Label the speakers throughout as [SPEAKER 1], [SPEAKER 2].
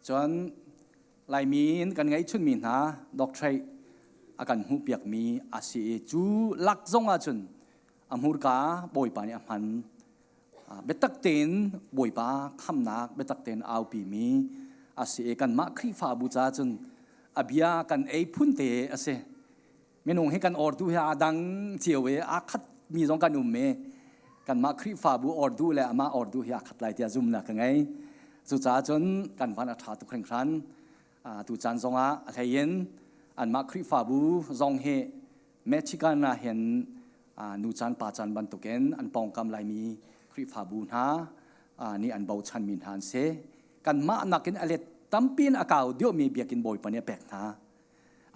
[SPEAKER 1] Cun Laimi in kan ngeihchunmi hna doctorate a kan hmuhpiakmi a si i cu lak zong ahcun a hmurka Bawipa nih a hman. Biatak tein Bawipa khamnak biatak tein aupimi a si i kanmah Khrihfabu caah cun a bia kan ei phun te a si. Minung hi kan ordu hi aa dang cio i aa khat mi zong kan um i kanmah Khrihfabu ordu le amah ordu hi aa khat lai tiah zumnak ka ngei. Cucaah cun kan van a ṭha tuk hringhran. Tu caan zongah a hleiin anmah Khrihfabu zong hi Michigan ah hin nu caan pa caan bantukin an pawngkam Laimi Khrihfabu hna nih an bochanmi hna an si. Kanmah nakin a let tampi in a kau deuhmi biakinn Bawipa nih a pek hna.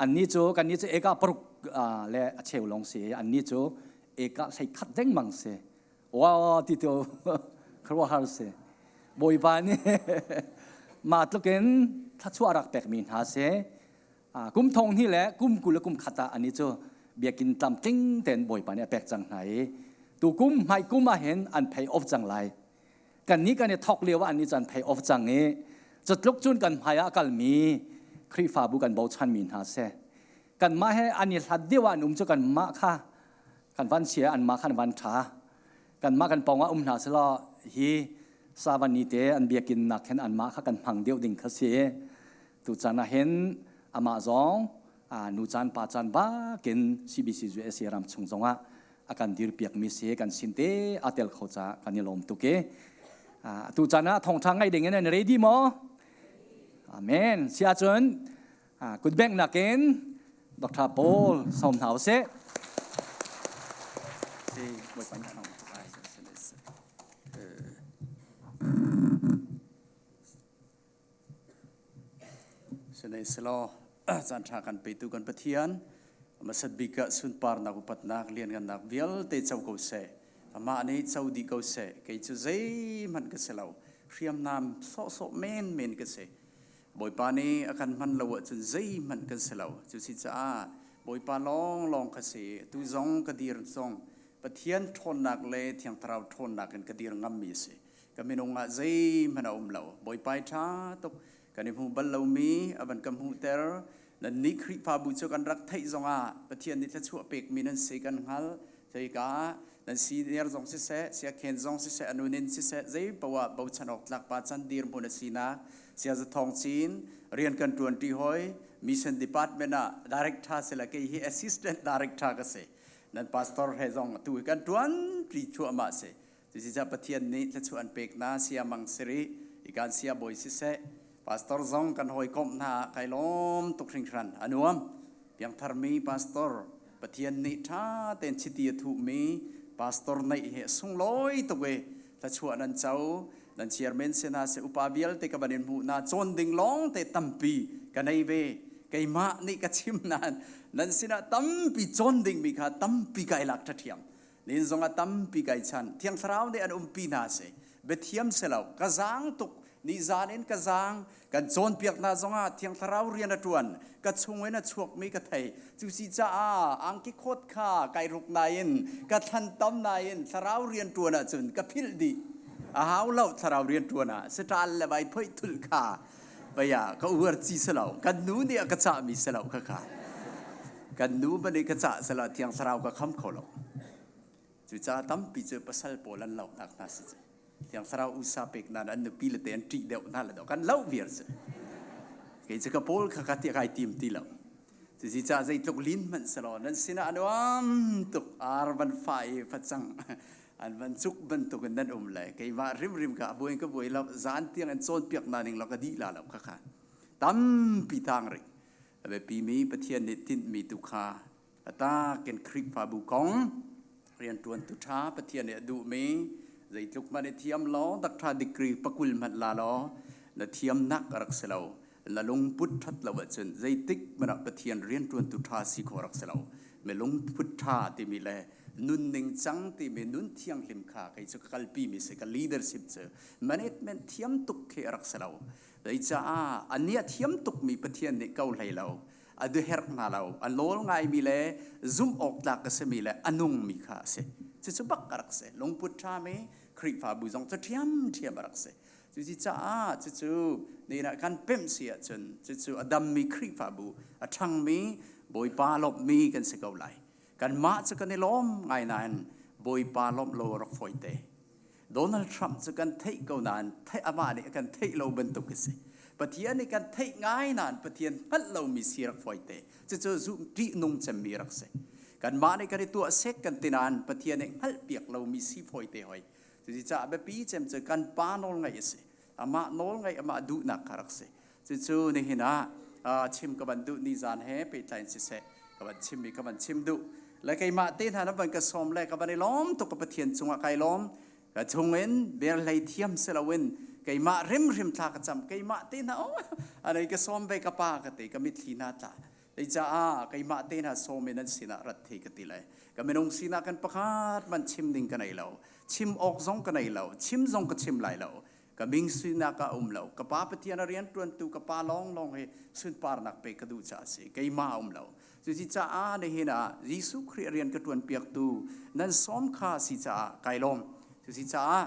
[SPEAKER 1] Annih cu kannih cu eka paruk le a cheu lawng si i annih cu eka hlei khat dengmang si. Wow ti tu khuaruahhar si. Bawipa nih mah tlukin thluachuah rak pekmi hna si. Kum thong hnih le kum 20 le kum khat ah annih cu biakinn tlamtling tein Bawipa nih a pek cang hna i tu kum hmai kum ah hin an pay off cang lai. Kannih kan i thawk lio ah annih cu an pay off cang i cutluk cun kan hmai ah a kalmi Khrihfabu kan bochanmi hna seh. Kanmah he an i hlat deuh ah an um cu kanmah kha kan van chia anmah kha an van ṭha. Kanmah kan pawng ah um hna selaw hi Savani te an biakinn nak khin anmah kha kan hmang deuh ding kha si. Tuchan ah hin amah zong nu caan pa caan bakin CBC USA ram chung zongah a kan dirpiakmi si kan sin te a tel kho ca kan i lawm tuk i tu caan ah thawngṭha ngaih ding in an ready maw? Amen. Si ahcun kutbengh nakin Dr. Paul sawm hna usih. Si, Bawipa nih
[SPEAKER 2] Sihmanhsehlaw caanṭha kan petu kan Pathian, hmasat bik ah sunparnak upatnak lianngannak vialte co ko seh. Amah nih co dih ko seh. Kei cu zeihmanh ka si lo. Hriamnam sawhsawh menmen ka si. Bawipa nih a kan hman lo ahcun zeihmanh kan si lo. Cuasicaah Bawipa lawnglawng ka si. Tu zong ka dir zong Pathian ṭhawnnak le Thiang Thlarau ṭhawnnak in ka dir ngammi a si. Ka minung ah zeihmanh a um lo. Bawipa i ṭha tuk. Kan i hmu bal lomi a van ka hmuhter. Nannih Khrihfabu cu kan rak theih zongah Pathian nih thluachuah pekmi nan si kan hngalh. Zeika nan senior zong siseh, siakhen zong siseh, anunin siseh, zei poah bochan awk tlak pa can dirhmun a sinak, Saya Za Thawng Cin, rian kan ṭuan ṭi hoi, mission department ah director si le kei hi assistant director ka si. Nan pastor he zong atu hi kan ṭuan ṭi thluahmah si. Cuticah Pathian nih thluachuah an pek hna sia mang si rih i kan sia bawi siseh pastor zong kan hawikomh hna kai lawm tuk hringhran a nuam piangtharmi pastor Pathian nih ṭha tein chiti a thuhmi pastor neih hi a sunglawi tuk i thluachuah nan co nan chairman si hna seh upa vialte ka van in hmuh hna cawn ding lawng te tampi ka nei ve keimah nih ka chim nain nan sinah tampi cawn dingmi kha tampi kai lak ṭha Nin zong ah tampi kai chan. Thiang Thlarau nih an umpi hna si. Biathiam si lo. Ka zaang tuk. Nizan in ka zaang. Kan cawnpiak hna zongah Thiang Thlarau rian a ṭuan. Ka chung in a chuakmi ka thei. Cu si caah angki khawt kha kai ruk nain, ka thlan tam nain Thlarau rian ṭuan ahcun ka philh dih. A hau lo Thlarau rian ṭuan ah. Saṭal le vai phoih thulh kha paya ka uar ci si lo. Kan nu nih a ka cahmi si lo kha kha. Kan nu ban i ka cah sela Thiang Thlarau ka kham kho lo. Cucaah tampi cu pasal pawl an lohnak hna si cu. Thiang Thlarau usa pek nan an nupi le te an ṭih deuh hna le deuh kan loh viar si. Kei cu ka pawl kha ka ti kai tim ti lo. Cuci caah zeitluk lin hmanh selaw nan sinah a nuam tuk ar van fa i facang an van cuk bantuk in nan um le keimah rimrim ka buai ka buai lo zan tiang an cawnpiak na ning lo ka dih la lo kha kha tampi tang rih A biapimi Pathian nih tinhmi tu kha a takin Khrihfabu kong rianṭuantu ṭha Pathian nih a duhmi zeitluk hmanh i thiam law doctor degree pakul hmanh la law na thiamnak a rak si lo. Na lungput ṭhat lo ahcun zeitik hmanh ah Pathian rianṭuantu ṭha si khawh a rak si lo. Mi lungput ṭha timi le nunning cang timi nun thianghlim kha kei cu ka kalpimi si ka leadership cu management thiam tuk khi a rak si lo. Zeicah anih a thiam tukmi Pathian nih ko hlei lo, a duherh hna lo, a nawl ngaimi le zumh awk tlak a simi le a nungmi kha a si. Cucu bak a rak si. Lungput ṭhami Khrihfabu zong cu ṭhiamṭhiam a rak si. Cuci caah cucu ni ah kan pemh si ahcun cucu a dammi Khrihfabu, a ṭhangmi Bawipa lawmhmi kan si ko lai. Kanmah cu kan i lawm ngai nain Bawipa lawmh lo a rak fawite. Donald Trump cu kan theih ko nain theih amah nih a kan theih lo bantuk a si. Pathian nih kan theih ngai nain Pathian hngalh lomi si rak fawite. Cucu zumh ṭihnung cemmi rak si. Kanmah nih kan i tuah sek kan ti nain Pathian nih hngalhpiak lomi si fawite hoi. Cucaah biapi cem cu kan pa nawl ngaih a si. Amah nawl ngaih, amah duhnak kha rak si. Cucu nihin ah chim ka van duh ni zan he pehtlai in siseh ka van chimmi ka van chim duh. Le keimah te hna na van ka sawm le ka van i lawm tuk ka Pathian cungah kai lawm. Ka chungin berhlei thiam si loin keimah rimhrim thla ka cam keimah te hna oh anei ka sawm ve ka pa ka te ka mitthli hna tla. Zeicah keimah te hna sawm in an sinah rat thei ka ti le ka minung sinak kan pakhat man chim ding ka nei lo chim awk zong ka nei lo chim zong ka chim lai lo ka ming sinak ah um lo ka pa Pathian a rian ṭuantu ka pa lawnglawng hi sunparnak pe ka duh caah a si keimah a um lo cuci caah nihin ah Jesuh Khrih rian ka ṭuan piaktu nan sawm kha si caah kai lawm cuci caah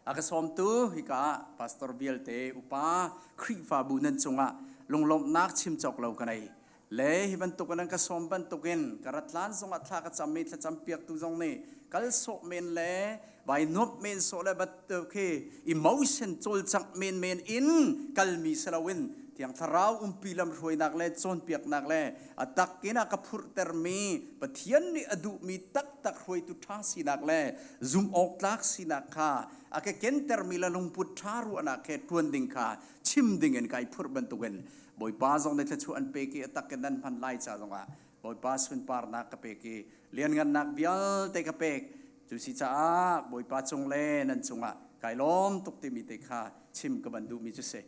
[SPEAKER 2] A ka sawmtu hika ah pastor vialte upa Khrihfabu nan cungah lunglawmhnak chim cawk lo ka nei. Le hi bantuk in an ka sawm bantukin ka ratlan zongah thla ka cam i thlacam piaktu zong nih kal sawh men le vai nuamh men sawh le bat khi emotion cawlcangh menmen in kalmi si loin Thiang Thlarau umpi lamhruainak le cawnpiaknak le a takin a ka phurhtermi Pathian nih a duhmi taktak hruaitu ṭha sinak le zumhawktlak sinak kha a ka kentermi le lungput ṭha ruahnak he ṭuan ding kha chim ding in kai phurh bantukin Bawipa zong nih thluachuah an pek i a tak in nan hman lai ca zongah Bawipa sunparnak ka pek i lianngannak vialte ka pek. Cu si caah Bawipa cung le nan cungah kai lawm tuk timi te kha chim ka van duhmi cu si.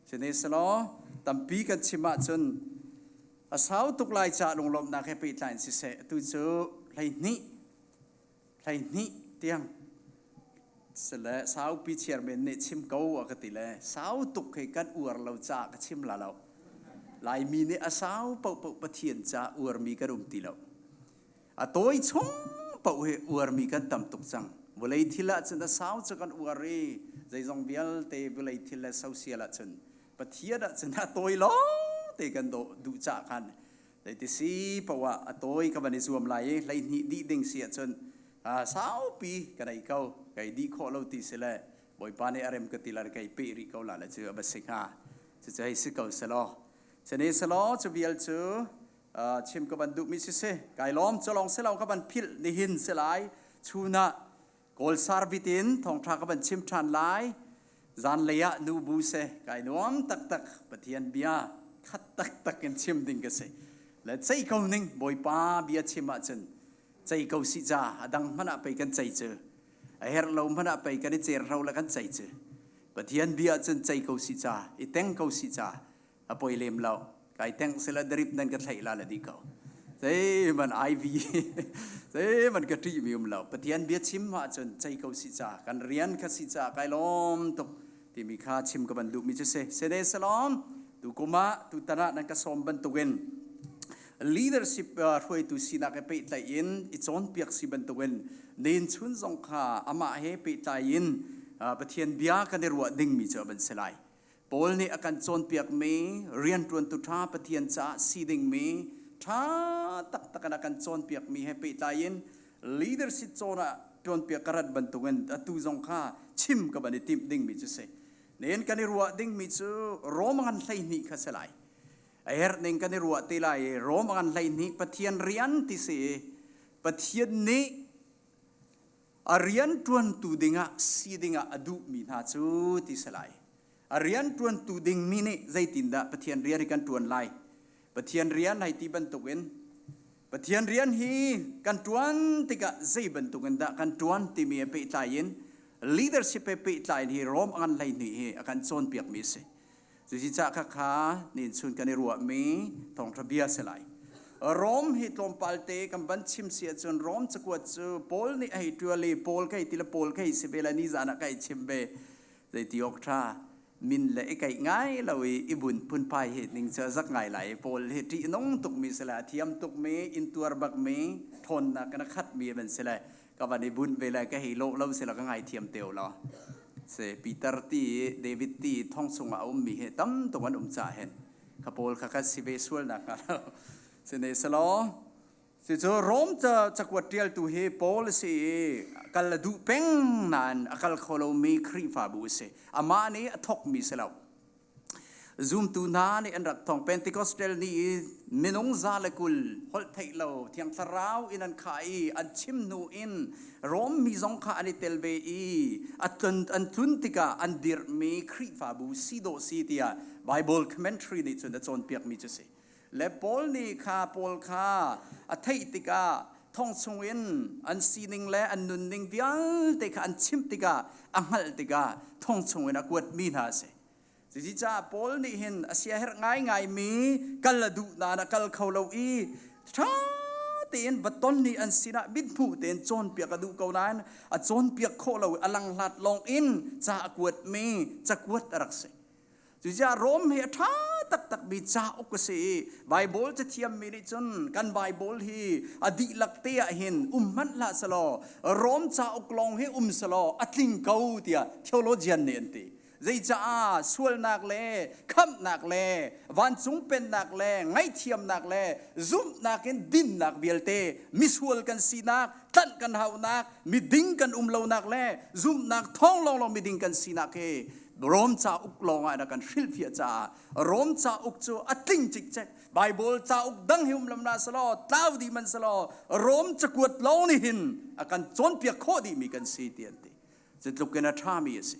[SPEAKER 2] Sihmanhsehlaw tampi kan chim ahcun a sau tuk lai caah lunglawmhnak he pehtlai in siseh atu cu 12 12 tiang sile saupi chairman nih chim ko a ka ti le sau tuk hi kan uar lo caah ka chim la lo. Laimi nih a sau paohpaoh Pathian ca uarmi kan um ti lo. A tawi chung paoh hi uarmi kan tam tuk cang. Vawlei thil ahcun a sau cu kan uar i zeizong vialte vawlei thil le social ahcun Pathian ahcun a tawi lawng te kan duh cah khan zeiti si paoh ah a tawi ka van i zuam lai i 12 dih ding si ahcun saupi ka nei ko kai dih khawh lo ti si le Bawipa nih a rem ka ti la kai peh rih ko la le cu a va si hnga. Cucu hei si ko selaw. Sene selaw cu vial cu chim ka van duhmi sisi kai lawm culong silo ka van philh nihin si lai chun ah Kawl sarbit in thawngtha ka van chim ṭhan lai zanlei ah nu bu se kai nuam taktak Pathian bia khat taktak in chim ding ka si le cei ko ning Bawipa bia chim ahcun cei ko si ca a dang hmanh ah pei kan cei cu a herh lo hmanh ah pei kan i cer hro le kan cei cu Pathian bia ahcun cei ko si ca i teng ko si ca a poi lem lo kai teng sila drip nan ka thlai la la di ko zei man IV zei man ka ṭih mi um lo Pathian bia chim ma cun cei ko si ca kan rian kha si ca kai lawm tuk timi kha chim ka ban duh mi cu si sene salom tu kuma tu tana nan ka sawm bantukin leadership hruaitu sinak he pehtlai in i cawnpiak si bantukin nen chun zong kha amah he pehtlai in Pathian bia kan i ruah ding mi cu a ban si lai. Paul nih a kan cawnpiakmi rianṭuantu ṭha Pathian caah si dingmi ṭha taktak in a kan cawnpiakmi he pehtlai in leadership cawn ah ṭuanpiak ka rat bantukin atu zong kha chim ka van i timh dingmi cu si. Nihin kan i ruah dingmi cu Rom ngan 12 kha si lai. A herh ning kan i ruah te lai i Rom ngan 12 Pathian rian ti si i Pathian nih A rianṭuantu dingah si dingah a duhmi hna cu ti si lai. A rianṭuantu dingmi nih zeitindah Pathian rian hi kan ṭuan lai? Pathian rian hei ti bantukin Pathian rian hi kan ṭuan tikah zei bantukin dah kan ṭuan timi he pehtlai in leadership he pehtlai in hi Rom a ngan 12 hi a kan cawnpiakmi a si. Cuticah khakha nin chun kan i ruahmi thawngṭha bia si lai. Rom hi tlawmpal te kan van chim si ahcun Rom cakuat cu Paul nih a hei ṭual i Paul ka hei ti le Paul ka hei si ve le nizan ah ka hei chim ve. Zeiti awk ṭha min le i kaih ngai lo i i bun phunphai hi ning cu a zak ngai lai. Paul hi ṭihnung tukmi si le a thiam tukmi, intuar bakmi, ṭhawnnak in a khatmi van si le ka van i bunh ve le ka hei lawh lo si le ka ngaithiam te u law. Se Peter ti David ti thong chungah a ummi hi tam tuk an um ca hen. Kha pawl kha kan si ve sual nak hnga lo. Sine selaw Cucu Rom cakuat ṭialtu hi Paul a si i kal a duh peng nain a kal kho lomi Khrihfabu a si. Amah nih a thawkmi si lo. Zumtu hna nih an rak thawng. Pentecostal ni i minung 120 holh theih lo Thiang Thlarau in an khah i an chim hnu in Rom mi zong kha an i tel ve i an tlun tikah an dirhmi Khrihfabu si dawh si tiah Bible commentary nih cun a cawnpiakmi cu si. Le Paul nih kha Paul kha a theih tikah thong chungin an sining le an nunning vialte kha an chimh tikah a hngalh tikah thong chungin a kuatmi hna a si. Cucaah Paul nih hin a siaherh ngaingaimi kal a duh nain a kal kho lo i ṭha tein va ton nih an sinah mithmuh tein cawnpiak a duh ko nain a cawnpiak khawh lo i a langhlat lawng in ca a kuatmi cakuat a rak si. Cucaah Rom hi a ṭha taktakmi cauk a si i Baibal cathiammi nih cun kan Baibal hi a dihlak te ah hin um hmanh hlah selaw Rom cauk lawng hi um selaw a tling ko tiah theologian nih an ti. Zeicaah sualnak le khamhnak le vancung pennak le ngaihthiamnak le zumhnak in dinnak vialte misual kan sinak tlanh kan haunak miding kan um lonak le zumhnak thawng lawnglawng miding kan sinak hi Rom cauk lawngah na kan hrilhfiah caah Rom cauk cu a tling cikcek. Bible cauk dang hi um lam na selaw tlau dih man selaw Rom cakuat lawng nih hin a kan cawnpiak khawh dihmi kan si ti an ti. Cu tluk in a ṭhami a si.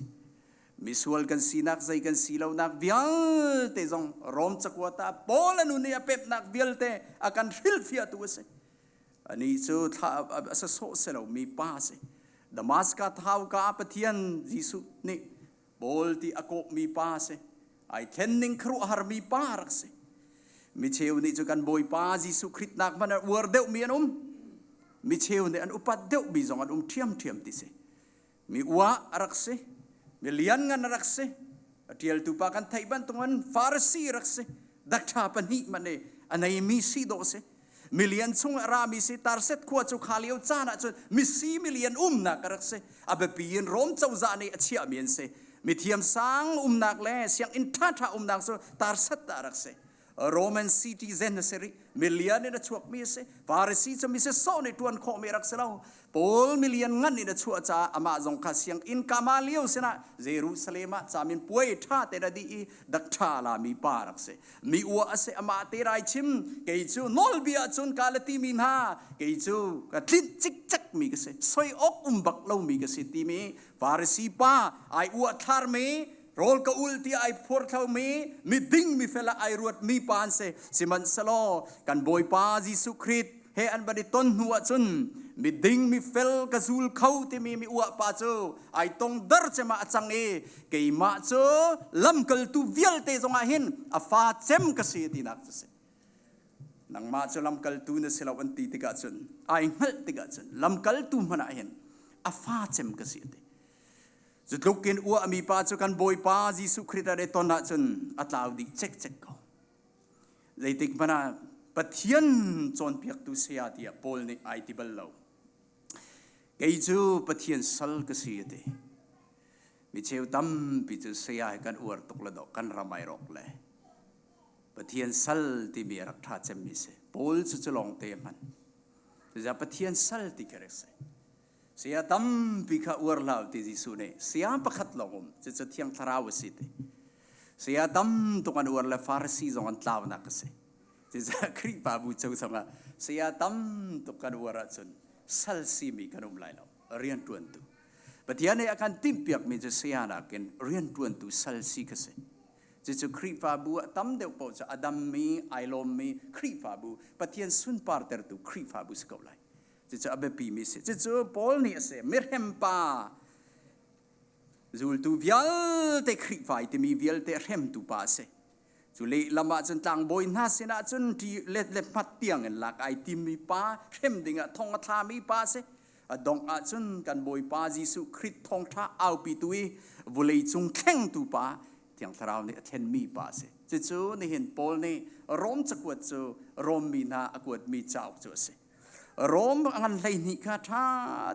[SPEAKER 2] Misual kan sinak zei kan si lonak vialte zong Rom cakuat ah Paul a nun i a pemhnak vialte a kan hrilhfiahtu a si. Anih cu thla a sasawh si lomi pa a si. Damaskas hauka ah Pathian Jesuh nih Paul ti a kawhmi pa a si. Ai thlen ning khuaruahharmi pa rak si. Micheu nih cu kan Bawipa Jesuh Khrist nak hmanh an uar deuhmi an um. Micheu nih an upat deuhmi zong an um ṭhiamṭhiam ti si. Mi ua a rak si. Mi lianngan a rak si. A ṭialtu pa kan theih bantukin Farasi rak si. Dakṭha pahnih man i a neimi si dawh si. Milian chung a rami si Tarset khua cu kha lio caan ah cun misi milian umnak a rak si. A biapi in Rom cozah nih a chiahmi an si. Mithiam sang umnak le sianginn ṭhaṭha umnak cu Tarset ah a rak si. Roman citizen a si rih. Milian in a chuakmi a si. Pharisee cu mi sisawh nih ṭuan khawhmi a rak si lo. Paul milian ngan in a chuah caah amah zong kha sianginn Gamaliel sinah Jerusalem ah camin puai ṭha tein a dih i dakṭha lami pa rak si. Mi ua a si amah te rai chim kei cu nawlbia cun ka le timi hna kei cu ka tlinh cikcek mi ka si soi awk um bak lomi ka si timi Pharisee pa ai uah thlarmi rawl ka ul ti ai phuarthlomi miding mifel ah ai ruatmi pa an si sihmanhsehlaw kan Bawipa Jesuh Khrist he an van i ton hnu ahcun miding mifel ka zul kho timi mi uah pa cu ai tong dar cem ah a cang i keimah cu lamkaltu vialte zongah hin a fa cem ka si tinak cu si nangmah cu lamkaltu na si lo an ti tikah cun ai hngalh tikah cun lamkaltu hmanh ah hin a fa cem ka si ti Cu tluk in uahmi pa cu kan Bawipa Jesuh Khrist a ton ahcun a tlau dih cekcek ko. Zeitik hmanh ah Pathian cawnpiaktu saya tiah Paul nih ai ti bal lo. Kei cu Pathian sal ka si a ti. Mi cheu tampi cu saya hi kan uar tuk le dawh kan ram ai rawk le. Pathian sal timi a rak ṭha cemmi si. Paul cu cu lawng te hman. Cucaah Pathian sal ti khi rak si. Saya tampi kha uar hlah ti Jesuh nih saya pakhat lawng um cucu Thiang Thlarau a si ti. Saya tam tuk an uar le Farasi zong an tlaunak a si. Cucaah Khrihfabu cu zongah saya tam tuk kan uar ahcun sal simi kan um lai lo rianṭuantu. Pathian nih a kan timhpiakmi cu saya nakin rianṭuantu sal si kha si. Cucu Khrihfabu ah tam deuh paoh cu a dammi, ai lawmmi Khrihfabu, Pathian sunpartertu Khrihfabu si ko lai. Cucu a biapimi a si. Cucu Paul nih a si. Mihrem pa zultu vialte Khrihfa i timi vialte a hremtu pa a si. Cu lehlam ah cun tlangbawi hna sinah cun ṭi let le hmat tiang in lak ai timmi pa hrem dingah thong a thlami pa a si. A dongh ah cun kan Bawipa Jesuh Khrist thawngṭha aupitu i vawleicung thlengtu pa Thiang Thlarau nih a thlenmi pa a si. Cucu nihin Paul nih Rom cakuat cu Rom mi hna a kuatmi cauk cu a si. Rom a ngan 12 kha ṭha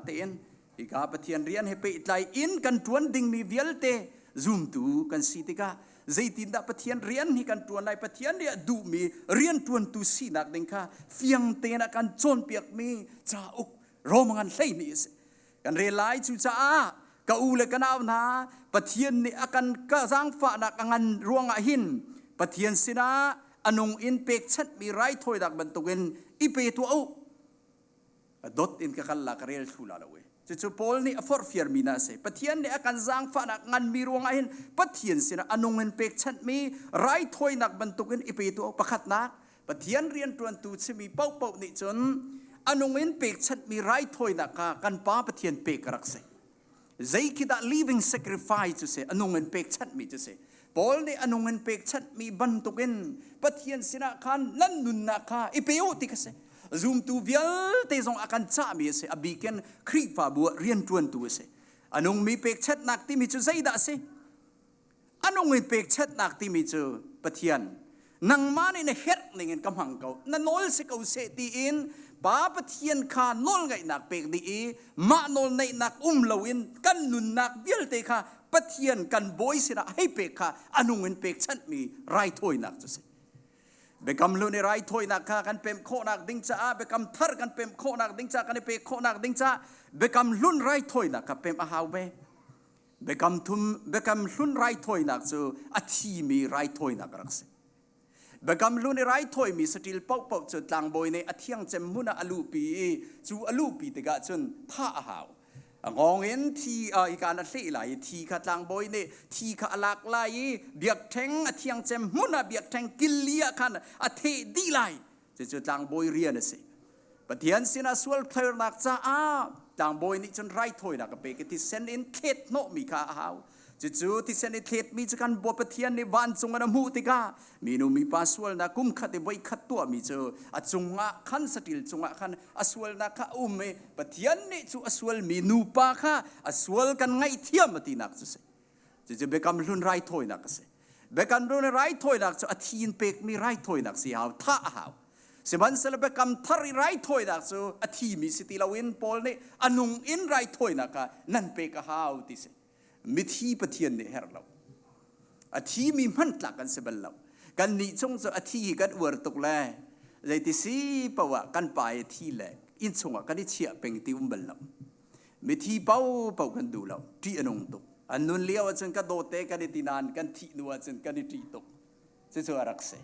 [SPEAKER 2] tein Hika Pathian rian he pehtlai in kan ṭuan dingmi vialte zumtu kan si tikah zeitindah Pathian rian hi kan ṭuan lai, Pathian nih a duhmi rianṭuantu sinak ding kha fiang tein a kan cawnpiakmi cauk Rom ngan 12 a si. Kan rel lai. Cucaah ka u le ka nau hna, Pathian nih a kan ka zaangfahnak a ngan ruangah hin Pathian sinah a nung in pekchanhmi raithawinak bantukin i pe tuah u. Dot in ka kal la, ka rel thlu la lo e. Cucu Paul nih a forhfiarmi na a si. Pathian nih a kan zaangfahnak nganmi ruangah hin Pathian sinah a nung in pekchanhmi raithawinak bantukin i pe tuah. Pakhatnak, Pathian rianṭuantu chimi paohpaoh nih cun a nung in pekchanhmi raithawinak kha kan Pa Pathian pek a rak si. Zei khi dah living sacrifice cu si, a nung in pekchanhmi cu si? Paul nih a nung in pekchanhmi bantukin Pathian sinah khan nan nunnak kha i pe u ti kha si. Zumtu vialte zong a kan cahmi a si, a bikin Khrihfabu ah rianṭuantu a si. A nungmi pekchanhnak timi cu zeidah a si? A nung in pekchanhnak timi cu Pathian nangmah nih na herh ning in ka hmang ko, na nawl si ko seh tiin Pa Pathian kha nawlngaihnak pek dih i mah nawlneihnak um loin kan nunnak vialte kha Pathian kan bawi sinah hei pek kha a nung in pekchanhmi raithawinak cu si. Biakam hlun i raithawinak kha kan pemh khawhnak ding caah, biakam thar kan pemh khawhnak ding caah, kan i pek khawhnak ding caah biakam hlun raithawinak kha pemh a hau ve. Biakam thum Biakam hlun raithawinak cu a thimi raithawinak a rak si. Biakam hlun i raithawimi saṭil paohpaoh cu tlangbawi nih a thiang cem hmun ah a luhpi i cu a luhpi tikah cun thah a hau. A ngawng in thi hika na hleh lai i thi kha tlangbawi nih thi kha a lak lai i biakṭheng a thiang cem hmun ah biakṭheng killi ah khan a theh dih lai. Cucu tlangbawi rian a si. Pathian sinah sual thernak caah tlangbawi nih cun raithawinak a pek i thisen in thlet hnawhmi kha a hau. Cucu thisen i thletmi cu kan Bawi Pathian nih vancung in a hmuh tikah minu mipa sualnak kum khat i voi khat tuahmi cu a cungah khan saṭil cungah khan a sualnak kha a um i Pathian nih cu a sualmi nupa kha a sual kan ngaihthiam a tinak cu si. Cucu biakam hlun raithawinak a si. Biakam hlun raithawinak cu a thi in pekmi raithawinak si hau, thah a hau. Sihmanhsehlaw biakam thar i raithawinak cu a thimi si ti loin Paul nih a nung in raithawinak kha nan pek a hau ti si. Mithi Pathian nih herh lo. A thimi hmantlak kan si bal lo. Kan nih chung cu a thi hi kan uar tuk le zeiti si paoh ah kan pa i thi le inn chungah kan i chiah peng ti um bal lo. Mithi paohpaoh kan duh lo. Ṭih a nung tuk. An nun lio ahcun ka dawt te kan i ti nain kan thih hnu ahcun kan i ṭih tuk. Cucu a rak si.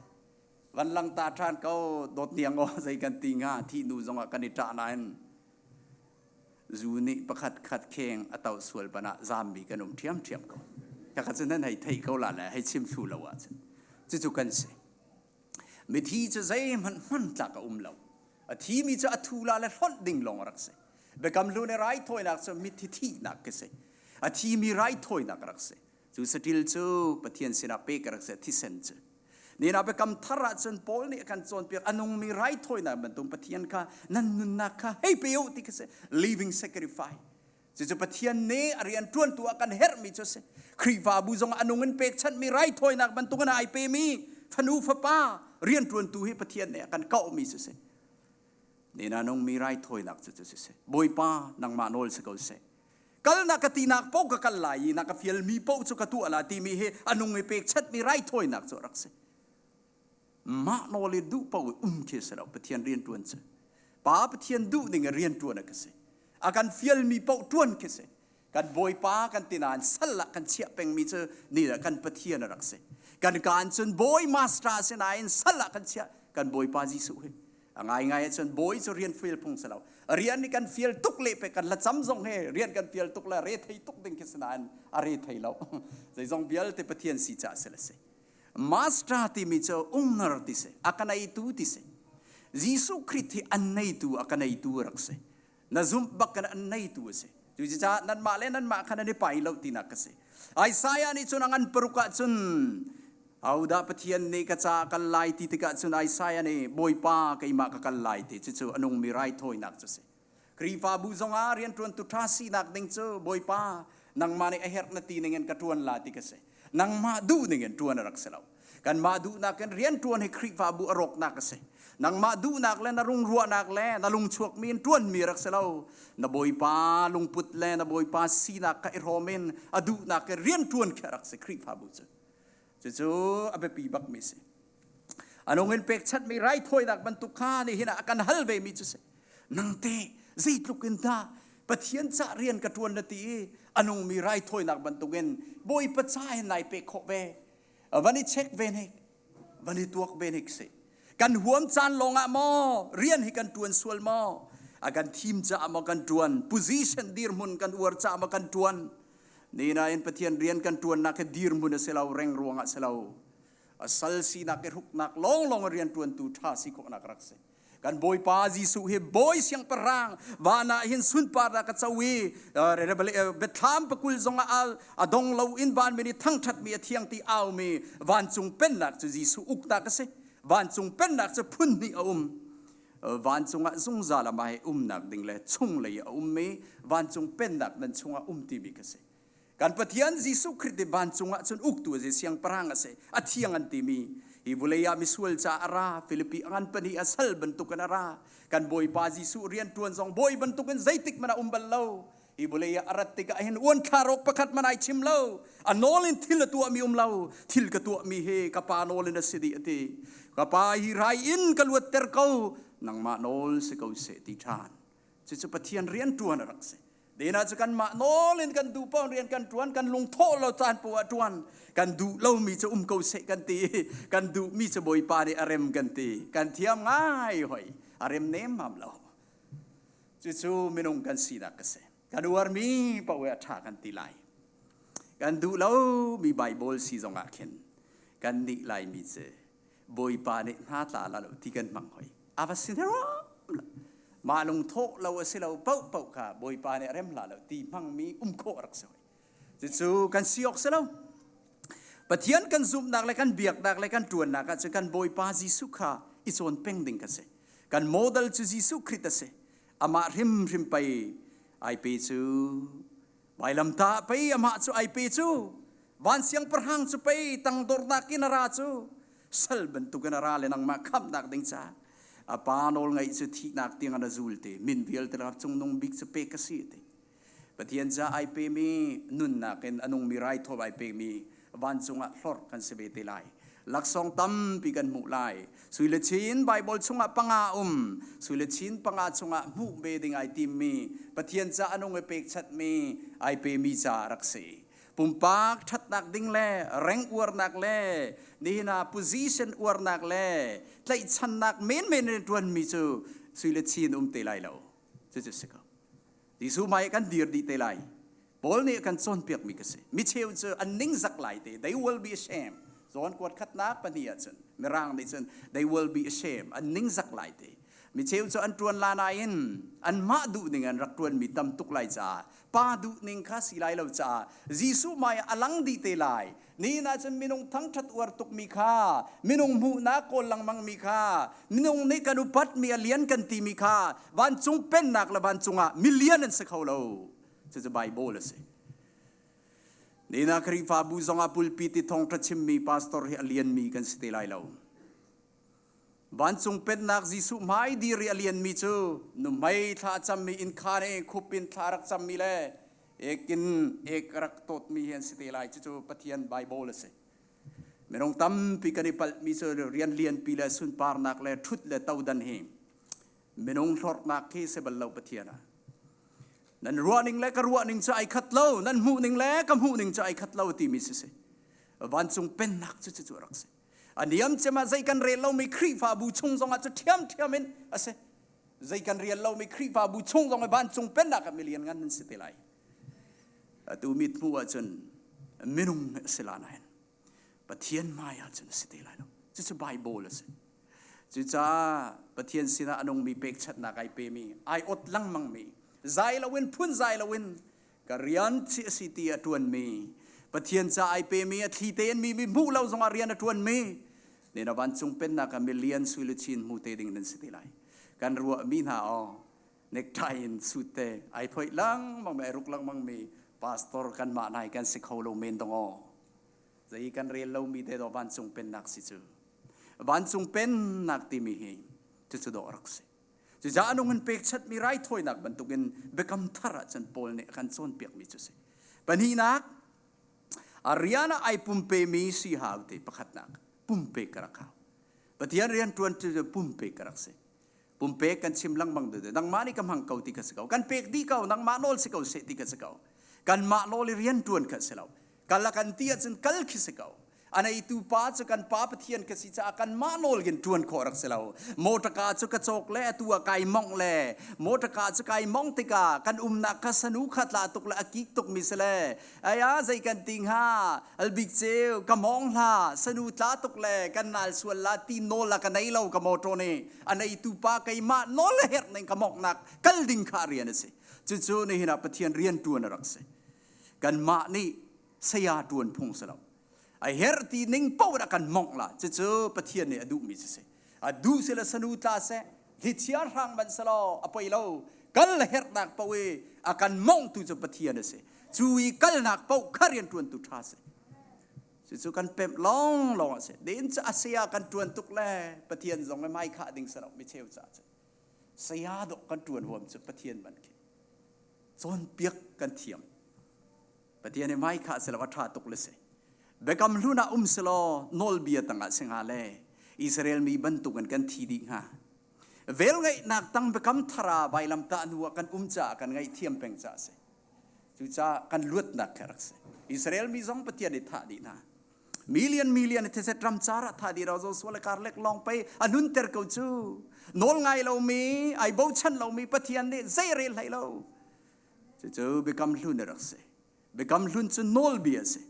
[SPEAKER 2] Van lang ta ṭhan ko dawt niang aw zei kan ti hnga, thih hnu zongah kan i ṭah nain zu nih pakhat khat kheng a toh sual ban ah zaammi kan um ṭhiamṭhiam ko. Khakha cu nan hei theih ko la le hei chim thlu lo ahcun. Cucu kan si. Mithi cu zeihmanh hmantlak a um lo. A thimi cu a thu la le hlonh ding lawng a rak si. Biakam hlun i raithawinak cu mithi thihnak khi si. A thimi raithawinak a rak si. Cu saṭil cu Pathian sinah pek a rak si, thisen cu. Nihin ah biakam thar ahcun Paul nih a kan cawnpiak a nungmi raithawinak bantuk Pathian kha nan nunnak kha hei pe u ti khi si. Living sacrifice. Cucu Pathian nih a rian ṭuantu ah kan herhmi cu a si. Khrihfabu zong a nung in pekchanhmi raithawinak bantukin ai pemi fanu fapa rianṭuantu hi Pathian nih a kan kauhmi cu a si. Nina nungmi raithawinak cu cu si. Bawipa, nangmah nawl si ko seh. Kal na ka tinak paoh ka kal lai i na ka fialmi paoh cu ka tuah la timi hi a nung i pekchanhmi raithawinak cu a rak si. Mah nawl i duh paoh i um khi a si lo. Pathian rianṭuan cu. Pa Pathian duh ning i rianṭuan a ka si. A kan fialmi paoh ṭuan khi si. Kan Bawipa kan ti nain sal ah kan chiah pengmi cu ni ah kan Pathian a rak si. Kan kaan cun bawi master a si nain sal ah kan chiah kan Bawipa Jesuh hi. A ngaingai ahcun bawi cu rian fial phung si lo. Rian nih kan fial tuk le pe kan hlacam zong he rian kan fial tuk le re thei tuk ding khi si nain a re thei lo. Zeizong vialte Pathian si caah si le si. Master timi cu owner ti si, a ka neitu ti si. Jesuh Khrih hi an neitu, a ka neitu a rak si. Na zumh bak kan an neitu a si. Cucaah nanmah le nanmah khan an i pai lo tinak ka si. Isaiah nih cun a ngan paruk ah cun Ahodah Pathian nih ka ca kal lai ti tikah cun Isaiah nih Bawipa keimah ka kal lai ti cucu a nungmi raithawinak cu si. Khrihfabu zongah rianṭuantu ṭha sinak ding cu Bawipa nangmah nih a herh na ti ningin ka ṭuan la ti ka si. Nangmah duh ningin ṭuan a rak si lo. Kanmah duhnak in rianṭuan hi Khrihfabu a rawknak a si. Nangmah duhnak le na rungruahnak le na lungchuakmi in ṭuanmi rak si lo. Na Bawipa lungput le na Bawipa sinak kha i hrawm in a duhnak in rianṭuan khi a rak si Khrihfabu cu. Cucu a biapi bakmi si. A nung in pekchanhmi raithawinak bantuk kha nihin ah a kan hal vemi cu si. Nang te zeitluk in dah Pathian cah rian ka ṭuan na ti i a nungmi raithawinak bantukin Bawipa ca hin nai pek khawh ve. Van i check ve hnik, van i tuak ve hnik si. Kan huam caan lawngah maw rian hi kan ṭuan sual maw? A kan thim caah maw kan ṭuan? Position dirhmun kan uar caah maw kan ṭuan? Ninain Pathian rian kan ṭuannak hi dirhmun a si lo, reng ruangah a si lo. A sal sinak i hruknak lawnglawng rian ṭuantu ṭha si khawhnak rak si. Kan Bawipa Jesuh hi bawi siangpahrang van ah hin sunparnak ka co i biathlam pakul zongah a dong lo in vanmi nih thangṭhatmi a thiang ti aumi vancung pennak cu Jesuh uknak a si. Vancung pennak cu phun hnih a um. Vancung ah zungzal amah he umnak ding le chunglei a ummi vancung pennak nan chungah um timi ka si. Kan Pathian Jesuh Khrih ti vancung ah cun uktu a si, siangpahrang a si, a thiang an timi. Hi vulei ah misual ca a ra, Filipi a ngan pahnih a sal bantukin a ra. Kan Bawipa Jesuh rian ṭuan zong bawi bantukin zeitik hmanh a um bal lo. Hi vulei ah a rat tikah hin uan thla pakhat hmanh ai chim lo. A nawl in thil a tuahmi um lo. Thil ka tuahmi hi ka pa nawl in a si dih a ti. Ka pa hi rai in ka luatter ko, nangmah nawl si ko seh ti ṭhan. Cucu Pathian rian ṭuan a rak si. Dena cu kanmah nawl in kan duh paoh rian kan ṭuan, kan lungthawh lo caan poah ṭuan, kan duh lomi cu um ko seh kan ti, kan duhmi cu Bawipa nih a rem kan ti. Kan thiam ngai hoi, a rem nemmam lo. Cucu minung kan sinak a si. Kan uarmi paoh a ṭha kan ti lai. Kan duh lomi Baibal si zongah khin kan nih laimi cu Bawipa nih hna tla la lo ti kan hmang hoi. A va si ram mah lungthawh lo a si lo paoh paoh kha Bawipa nih rem hlah lo ti hmangmi um khawh rak si hoi. Cucu kan si awk si lo. Pathian kan zumhnak le kan biaknak le kan ṭuannak ah cun kan Bawipa Jesuh kha i cawn peng ding kan si. Kan model cu Jesuh Khrih a si. Amah hrimhrim pei ai pe cu Vailamtah pei amah cu ai pe cu van siangpahrang cu pei tangdornak in a ra cu sal bantukin a ra le nangmah khamhnak ding ca a pa nawl ngaih cu thihnak tiang a zul te min vialte rak cungnung bik cu pek a si ti Pathian ca ai pemi nunnak in a nungmi raithaw ai pemi vancung ah hlorh kan si ve te lai. Laksawng tampi kan hmuh lai. Sui le chin Baibal chungah panga um. Sui le chin panga chungah hmuh ve ding ai timmi Pathian ca a nung i pekchatmi ai pemi ca rak si. Pumpak ṭhatnak ding le reng uarnak le nihin ah position uarnak le tlaihchannak menmen in ṭuanmi cu sui le chin um te lai lo. Cucu si ko. Jesuh hmai kan dir dih te lai. Paul nih a kan cawnpiakmi ka si. Micheu cu an ningzak lai te. They will be ashamed. Zawn kuat khatnak pahnih ahcun Mirang nih cun they will be ashamed. An ningzak lai te. Micheu cu an ṭuan la nain anmah duh ning an rak ṭuanmi tam tuk lai caah pa duh ning kha si lai lo caah Jesuh hmai ah a lang dih te lai. Nihin ahcun minung thangṭhat uar tukmi kha, minung hmuhnak kawl lengmangmi kha, minung nih kan upatmi a lian kan timi kha vancung pennak le vancung ah milian an si kho lo. Cucu Baibal a si. Nihin ah Khrihfabu zongah pulpit i thawngṭha chimmi pastor hi a lianmi kan si te lai lo. Vancung pennak Jesuh hmai dir i a lianmi cu nuhmei thla a cammi innkhar i khup in thla rak cammi le ek in ek rak tawtmi hi an si te lai. Cucu Pathian Baibal a si. Minung tampi kan i palhmi cu rian lianpi le sunparnak le ṭhut le todan hi minung hlorhnak khi si bal lo Pathian ah. Nan ruahning le ka ruahning cu ai khat lo, nan hmuhning le ka hmuhning cu ai khat lo timi si si. Vancung pennak cu cucu a rak si. A niam cem ah zei kan rel lomi Khrihfabu chung zongah cu ṭhiamṭhiam in a si. Zei kan rial lomi Khrihfabu chung zong i vancung pennak ah milian ngan nan si te lai. Atu mit hmuh ahcun minung a si la nain Pathian hmai ahcun a si te lai lo. Cucu Bible a si. Cucaah Pathian sinah a nungmi pekchanhnak ai pemi, ai ot lengmangmi, zai loin phun zai loin ka rian chi a si ti a ṭuanmi Pathian ca ai pemi a thli tein mi mi hmuh lo zongah rian a ṭuanmi nena vancung pennak ah milian sui luchin hmu te ding nan si te lai kan ruahmi hna aw necktie in suit te ai phoih lengmang mi ai ruk lengmang mi pastor kanmah nai kan si kho lo men dong aw. Zei kan rel lomi te dawh vancung pennak si cu. Vancung pennak timi hi cucu dawh rak si. Cucaah nung in pekchanhmi raithawinak bantukin biakam thar ah cun Paul nih a kan cawnpiakmi cu si. Pahnihnak, a rian ah ai pumpemi si hau ti pakhatnak, pumpek ka rak hau. Pathian rian ṭuan cu pumpek ka rak si. Pumpek kan chim lengmang de nangmah nih ka hmang ko ti ka si ko. Kan pek dih ko, nangmah nawl si ko seh ti ka si ko. Kanmah nawl i rian ṭuan kha si lo. Kal a kan ti ahcun kal khi si ko. A neitu pa cu kan pa Pathian ka si caah kanmah nawl in ṭuan khawh rak si lo. Motorka cu ka cawk le atu ah kai mongh le motorka cu kai mong tikah kan umnak kha sanu kha tla tuk le a kik tuk mi si le aya zei kan ti hnga albik ceu ka mong hla sanu tla tuk le kan nal sual la ti nawl la ka nei lo ka motor nih a neitu pa keimah nawl le herh ning ka mongnak kal ding kha rian a si. Cucu nihin ah Pathian rian ṭuan a rak si. Kanmah nih saya ṭuan phung si lo. A herh ti ning paoh ah kan mongh la. Cucu Pathian nih a duhmi cu si. A duh si le sanu tla seh, thlichia hrang man selaw a poi lo. Kal herhnak paoh i a kan mongtu cu Pathian a si. Cu i kalnak paoh kha rian ṭuantu ṭha si. Cucu kan pemh lawnglawng a si. Din cu a saya kan ṭuan tuk le Pathian zong le mai khah ding si lo mi cheu caah cun. Saya dawh kan ṭuan huam cu Pathian man khi. Cawnpiak kan thiam. Pathian i mai kha si lo a ṭha tuk le si. Biakam hlun ah um selaw nawlbia tangah si hnga le Israel mi bantukin kan thi dih hnga. Velngeihnak tang biakam thar ah vailamtah hnu ah kan um caah kan ngaihthiam peng caah a si. Cucaah kan luatnak kha rak si. Israel mi zong Pathian nih thah dih hna. Million million theset ram car ah thah dih ro zo sual kar lek lawng pei a nunter ko cu. Nawl ngai lomi, ai bochan lomi Pathian nih zei rel hlei lo. Cucu biakam hlun a rak si. Biakam hlun cu nawlbia a si.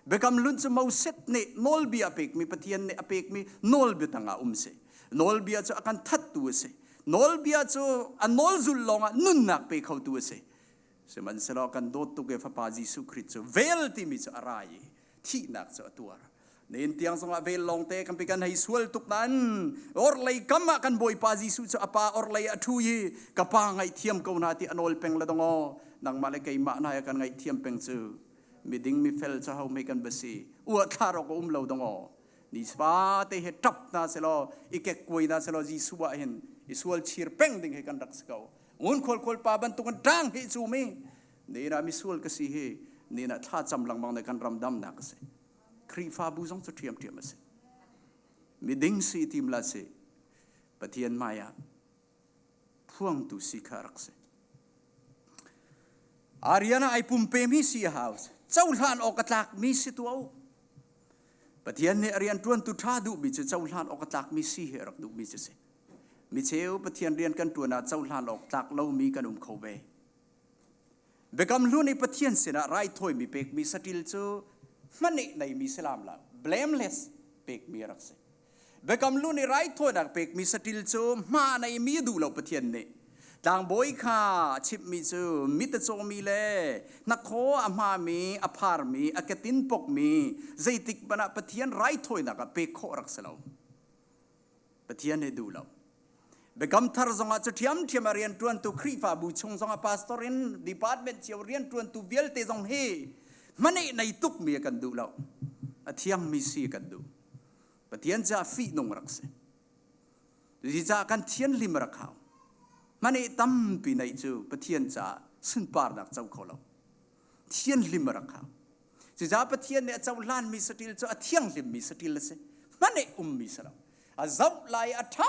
[SPEAKER 2] Biakam hlun cu Moses nih nawlbia a pekmi Pathian nih a pekmi nawlbia tangah um si. Nawlbia cu a kan thattu a si. Nawlbia cu a nawl zulh lawngah nunnak pe khotu a si. Sihmanhsehlaw kan dawt tuk i Fapa Jesuh Khrih cu vel timi cu a ra i thihnak cu a tuar. Nen tiang zongah vel lawngte kan pi kan hei sual tuk nain orhlei kam ah kan Bawipa Jesuh cu a pa orhlei a ṭhu i ka pa ngaihthiam ko hna ti a nawl peng le dongaw nangmah le keimah hna kan ngaihthiam peng cu miding mifel cu ho mei kan va si uah thlar awk a um lo dongaw ni te he ṭap hna selaw i kekkuai hna selaw Jesuh ah hin i sual chir peng ding he kan rak si ko ngun khual khual pa bantukin ṭang hi cu mi ni na misual ka si hi ni na thla cam lengmang ne kan ram damnak a si Khrihfabu zong cu ṭhiamṭhiam a si. Miding si tim la si Pathian hmai ah phuangtu si kha rak si. Ariana ai pumpemi si a hau. Cohlan awk a tlakmi si tuah u. Pathian nih a rian ṭuantu ṭha duhmi cu cohlan awk a tlakmi si hi a rak duhmi cu si. Micheu Pathian rian kan ṭuan ah cohlan awk tlak lomi kan um kho ve. Biakam hlun i Pathian sinah raithawimi pekmi saṭil cu hmaneh neimi si lam lo, blameless pekmi a rak si. Biakam hlun i raithawinak pekmi saṭil cu hma neimi duh lo Pathian nih. Tlangbawi kha a chimhmi cu mit a cawmi le hnakhaw a hmami, a pharmi, a ketin pokmi zeitik hmanh ah Pathian raithawinak ah pek khawh a rak si lo. Pathian nih duh lo. Biakam thar zongah cu ṭhiamṭhiam a rianṭuantu Khrihfabu chung zongah pastor in department cio rianṭuantu vialte zong hi hmaneh nei tukmi a kan duh lo. A thiangmi si a kan duh. Pathian caah fihnung rak si. Cucaah kan thianhlim rak hau. Hmaneh tampi neih cu Pathian caah sunparnak co kho lo. Thianhlim rak hau. Cucaah Pathian nih a cohlanmi saṭil cu a thianghlimmi saṭil a si. Hmaneh ummi si lo. A zoh lai, a ṭha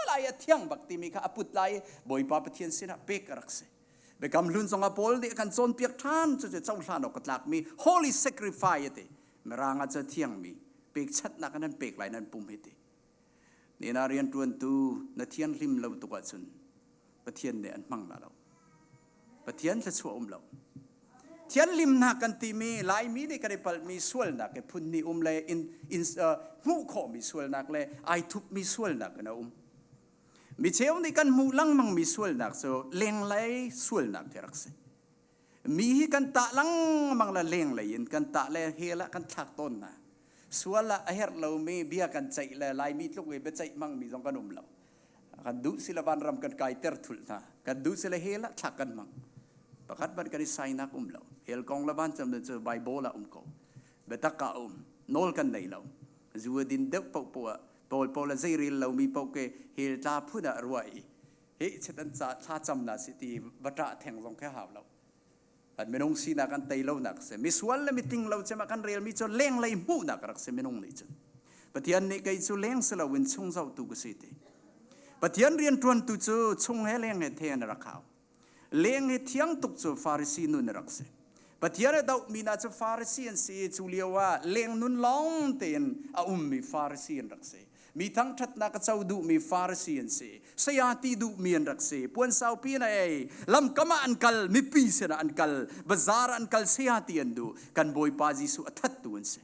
[SPEAKER 2] lai, a thiang bak timi kha a put lai i Bawipa Pathian sinah pek a rak si. Biakam hlun zongah Paul nih a kan cawnpiak ṭhan cucu cohlan awk a tlakmi holy sacrifice a ti. Mirang ah cu a thiangmi pekchanhnak in an pek lai nan pum hi ti. Nina rianṭuantu na thianghlim lo tuk ahcun Pathian nih an hmang la lo. Pathian thluachuah um lo. Thianhlimnak kan timi Laimi nih kan i palhmi sualnak i phun hnih um le in, in uh, hmuh khawhmi sualnak le ai thupmi sualnak in a um. Mi cheu nih kan hmuh lengmangmi sualnak cu lenglei sualnak khi rak si. Mi hi kan tah lengmang le lenglei in kan tah le hell ah kan thlak tawn hna. Sual ah a herh lomi bia kan ceih le Laimi tluk i biaceih hmangmi zong kan um lo. Kan duh sila vanram kan kaiter thulh hna. Kan duh sila hell ah thlak kan hmang. Pakhat hmanh kan i sainak um lo. Hell kong le vancung cu Bible ah um ko. Biatak ah um. Nawl kan nei lo. Zu a din deuh paoh poah ah pawl pawl a zei rel lomi paoh ke hell tla phun ah ruah i hi chet an ca thla cam na si ti va ṭah theng zong khi hau lo. An minung sinak an tei lonak si. Misual le mitling lo cem ah kan relmi cu lenglei hmuhnak rak si minung nih cun. Pathian nih kei cu leng si loin chung zohtu ka si ti. Pathian rianṭuantu cu chung he leng he the an rak hau. Leng hi thiang tuk cu Farasi nun a rak si. Pathian a dohmi hna cu Farasi an si i cu lio ah leng nun lawng tein a ummi Farasi an rak si. Mi thangṭhatnak a co duhmi Farasi an si. Saya ti duhmi an rak si. Puan saupi in a ei. Lamkam ah an kal, mipi sinah an kal, bazaar an kal, saya ti an duh. Kan Bawipa Jesuh a thattu an si.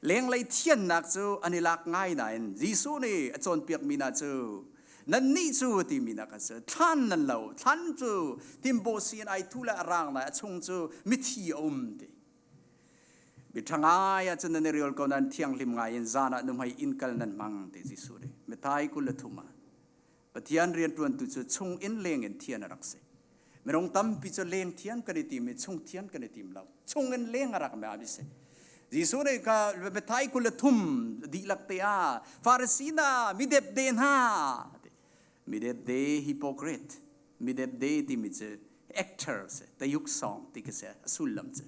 [SPEAKER 2] Lenglei thiannak cu an i lak ngai nain Jesuh nih a cawnpiakmi hna cu nannih cu a timi hna kha si thlan nan lo thlan cu timbo si in ai thu le a rang lai a chung cu mithi a um ti miṭha ngai ahcun nan i rial ko nan thianghlim ngai in zan ah nuhmei inn kal nan hmang ti Jesuh nih Mathai 23 ah Pathian rianṭuantu cu chung in leng in thian a rak si. Minung tampi cu leng thian kan i tim i chung thian kan i tim lo. Chung in leng a rak mi a si. Jesuh nih ka Mathai 23 dihlak te ah Farasi hna midepde hna midepde hypocrite midepde timi cu actor si tayuk song ti ka si a sullam cu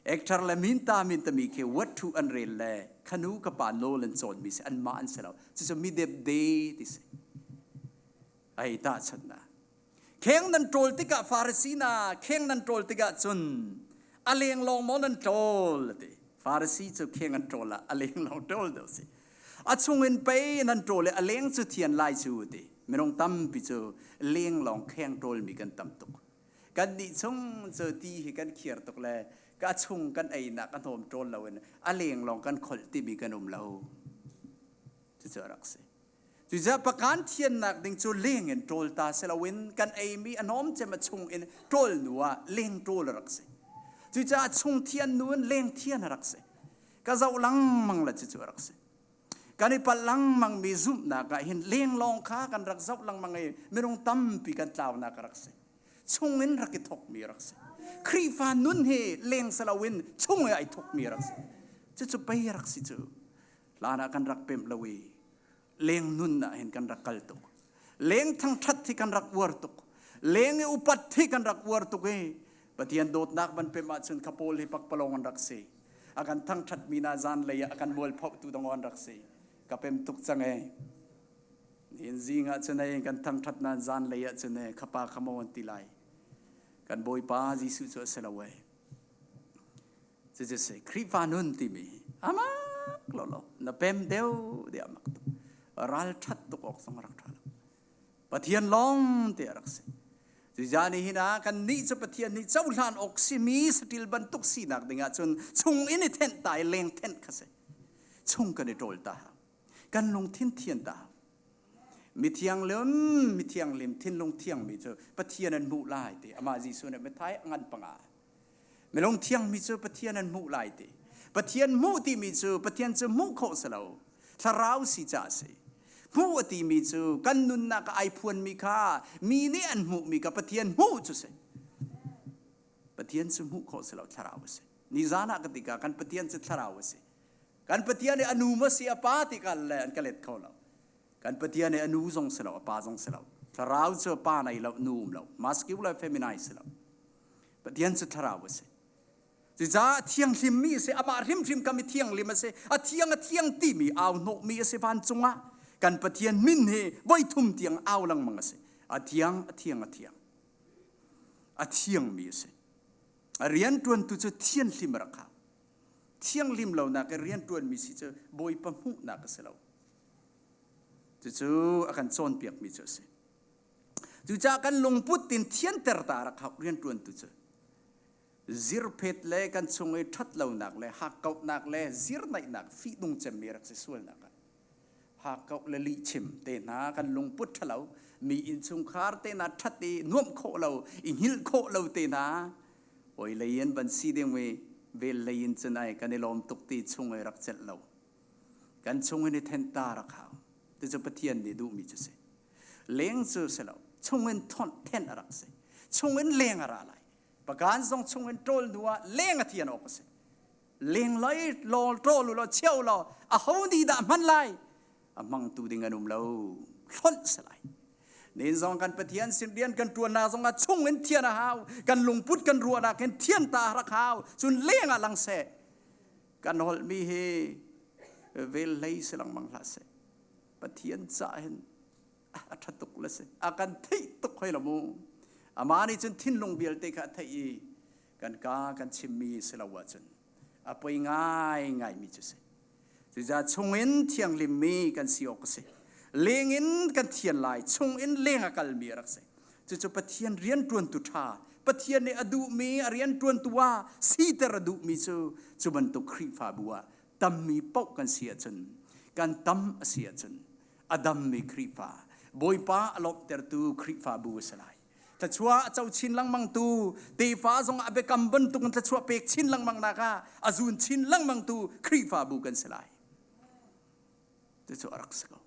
[SPEAKER 2] Actor le minta mintami khi what thu an rel le khanu ka pa nawl an cawn mi si an mah an si lo. Cucu mi depde ti si. Ai ta chan na. Kheng nan ṭawl tikah Farasi na kheng nan ṭawl tikah cun a leng lawng maw nan ṭawl ti. Farasi cu kheng an ṭawl ah a leng lawng ṭawl deuh si. A chungin pei nan ṭawl i a leng cu thian lai cu ti. Minung tampi cu leng lawng kheng ṭawl mi kan tam tuk. Kan nih chung cu ti hi kan khiar tuk le ka chung kan einak a hnawm ṭawl loin a leng lawng kan kholh timi kan um lo. Cucu a rak si. Cucaah pakan thiannak ding cu leng in ṭawl ta si loin kan eimi a hnawm cem a chung in ṭawl nu ah leng ṭawl a rak si. Cucaah chung thian nu in leng thian a rak si. Ka zoh lengmang le cucu a rak si. Kan i palh lengmangmi zumhnak ah hin lenglawng kha kan rak zoh lengmang i minung tampi kan tlaunak a rak si. Chung in rak i thawkmi rak si. Khrihfa nun hi leng si loin chung i ai thawkmi rak si. Cucu pei rak si cu. Hlan ah kan rak pemh lo i leng nun ah hin kan rak kal tuk. Leng thangṭhat hi kan rak uar tuk. Leng i upat hi kan rak uar tuk i Pathian dawtnak van pemh ahcun kha pawl hi pakpalawng an rak si. A kan thangṭhatmi hna zanlei ah a kan mualphohtu dong an rak si. Ka pem tuk cang ee. Nihin zing ah cun ei kan thangṭhat nain zanlei ah cun ee khapa kha maw an ti lai. Kan Bawipa Jesuh cu a si lo ee. Cucu si Khrihfa nun timi amak lo lo na pem deuh de amak tuk. Ralṭhat tuk awk zong a rak ṭha lo. Pathian lawng te a rak si. Cucaah nihin ah kannih cu Pathian nih cohlan awk simi saṭil bantuk sinak ding ahcun chung in i thenh ta i leng thenh kha si. Chung kan i ṭawl ta hau. Kan lungthin thian ta hau. Mithianglim, mithianglim, thinlung thiangmi cu Pathian an hmuh lai ti amah Jesuh nih Matthai a ngan panga. Milung thiangmi cu Pathian an hmuh lai ti. Pathian hmuh timi cu Pathian cu hmuh khawh si lo. Thlarau si ca a si. Hmuh a timi cu kan nunnak ah ai phuanmi kha mi nih an hmuhmi kha Pathian hmuh cu si. Pathian cu hmuh khawh si lo thlarau a si. Nizan ah ka ti ka kan Pathian cu thlarau a si. Kan Pathian i a nu ma si a pa ti ka le an ka let kho lo. Kan Pathian i a nu zong si lo a pa zong si lo. Thlarau cu pa nei lo nu um lo. Masculine feminine si lo. Pathian cu thlarau a si. Cucaah thianghlimmi a si, amah hrimhrim kam i thianghlim a si, a thiang a thiang timi au hnawhmi a si vancung ah. Kan Pathian min hi voi thum tiang au lengmang a si. A thiang, a thiang, a thiang. A thiangmi a si. A rianṭuantu cu thianhlim a rak hau. Thianghlim lonak i rianṭuanmi si cu Bawipa hmuhnak a si lo. Cucu a kan cawnpiakmi cu a si. Cucaah kan lungput in thianter ta rak hau rianṭuantu cu. Zirphet le kan chung i ṭhatlonak le hakkauhnak le zirnaihnak fihnung cemmi rak si sualnak ah hakkauh le lihchim te hna kan lungput ṭhalo mi innchungkhar te hna ṭhat i nuamh khawh lo i hngilh khawh lo te hna oi lei in van si ding i vel lei in cun ai kan i lawm tuk ti chung i rak celh lo kan chung in i thenh ta rak hau ti cu Pathian nih duhmi cu si Leng cu si lo, chungin thenh a rak si. Chungin leng a ra lai. Pagan zong chungin ṭawl hnu ah leng a thian awk a si. Leng loi law ṭawl u law cheu law a ho nih dah hman lai? A hmangtu ding an um lo. Hlonh si lai. Nin zong kan Pathian sin rian kan ṭuannak zong ah chung in thian a hau. Kan lungput kan ruahnak hin thian ta rak hau. Cun leng ah lang seh. Kan holhmi hi vel hlei si lengmang hlah seh. Pathian ca hin a ṭha tuk le si. A kan theih tuk hoi lo mu. Amah nih cun thinlung vialte kha a theih i kan ka kan chimmi si lo ahcun a poi ngaingaimi cu si. Cucaah chungin thianghlimmi kan si awk a si. Lengin kan thian lai, chungin leng a kalmi a rak si. Cucu Pathian rianṭuantu ṭha, Pathian nih a duhmi a rianṭuantu ah siter a duhmi cu cu bantuk Khrihfabu ah tammi paoh kan si ahcun, kan tam a si ahcun a dammi Khrihfa, Bawipa a lawmhtertu Khrihfabu a si lai. Thluachuah a co chin lengmang tu, tefa zong a biakam bantuk in thluachuah pek chin lengmang nak ah a zun chin lengmang tu Khrihfabu kan si lai. Cucu a rak si ko.